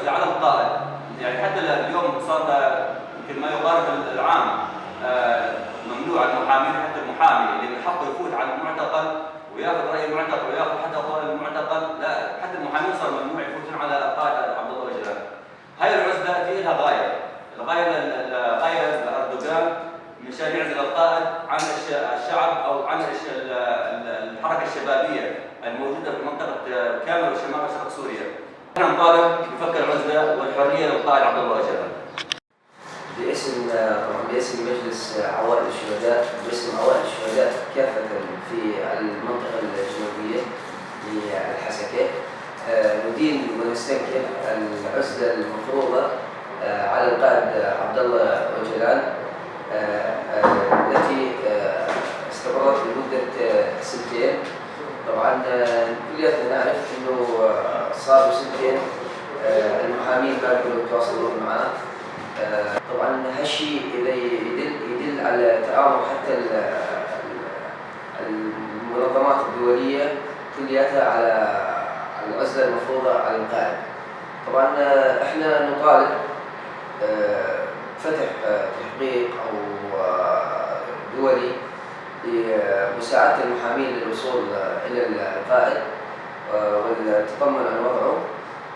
العزلة على القائد، يعني حتى اليوم صار يمكن ما يقارب العام ممنوع المحامين، حتى المحامي اللي من حقه يفوت على المعتقل وياخذ راي المعتقل وياخذ حتى اقوال المعتقل، لا حتى المحامين صار ممنوع يفوتون على القائد عبد الله اوجلان. هاي العزلة في لها غاية، الغاية لاردوغان مشان يعزل القائد عن الشعب او عن الحركة الشبابية الموجودة في منطقة كامل وشمال وشرق سوريا. نحن نطالب بفك العزلة والحرية للقائد عبد الله اوجلان. باسم طبعا باسم مجلس عوائل الشهداء، باسم عوائل الشهداء كافة في المنطقة الجنوبية للحسكة، ندين ونستنكر العزلة المفروضة على القائد عبد الله أوجلان التي استمرت لمدة سنتين. طبعا كلياتنا نعرف انه صاروا سنتين المحامين ما قدروا يتواصلون معه. طبعا هالشيء يدل على تآمر حتى المنظمات الدولية كلياتها على العزلة المفروضة على القائد. طبعا احنا نطالب فتح تحقيق او دولي لمساعدة المحامين للوصول الى القائد والتطمن عن وضعه.